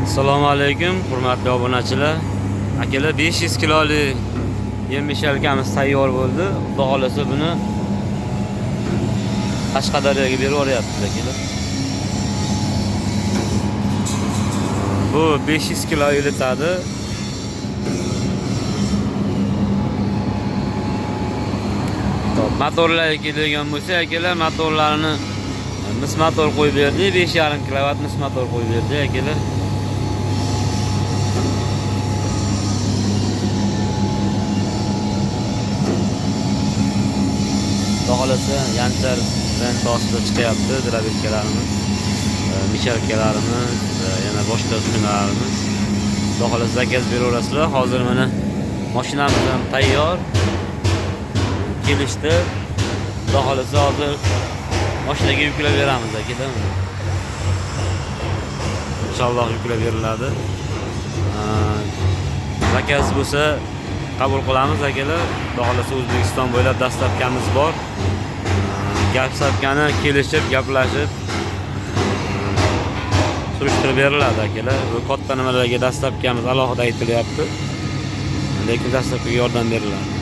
Assalomu alaykum, hurmatli obunachilar. Akalar, 500 kiloli yem mishalkamiz tayyor bo'ldi. Xudo xolasa buni Qashqadaryoga berib yuboryapmiz, akalar. Bu 500 kilo elitadi. Top, motorlarga keladigan bo'lsa, akalar, motorlarni mis motor qo'yib berdik, 5,5 kilovat mis motor qo'yib berdik, akalar. Xudo xolasa Yanchar brend ostida chiqyapti drabetkalarimiz, mishalkalarimiz, yana boshqa uskunalarimiz. Xudo xolasa zakaz beraverasizlar. Hozir mana mashinamiz ham tayyor. Kelishdi. Xudo xolasa hozir mashinaga yuklab beramiz, akalar. Inshaalloh yuklab beriladi. Zakaz bo'lsa qabul qilamiz, akalar. Xudo xolasa O'zbekiston bo'ylab dastavkamiz bor. Gap-sapkani kelishib, gaplashib surishtirib beriladi, akalar. Bu katta nimalarga dastavkamiz alohida aytilyapti. Lekin dastavkaga yordam beriladi.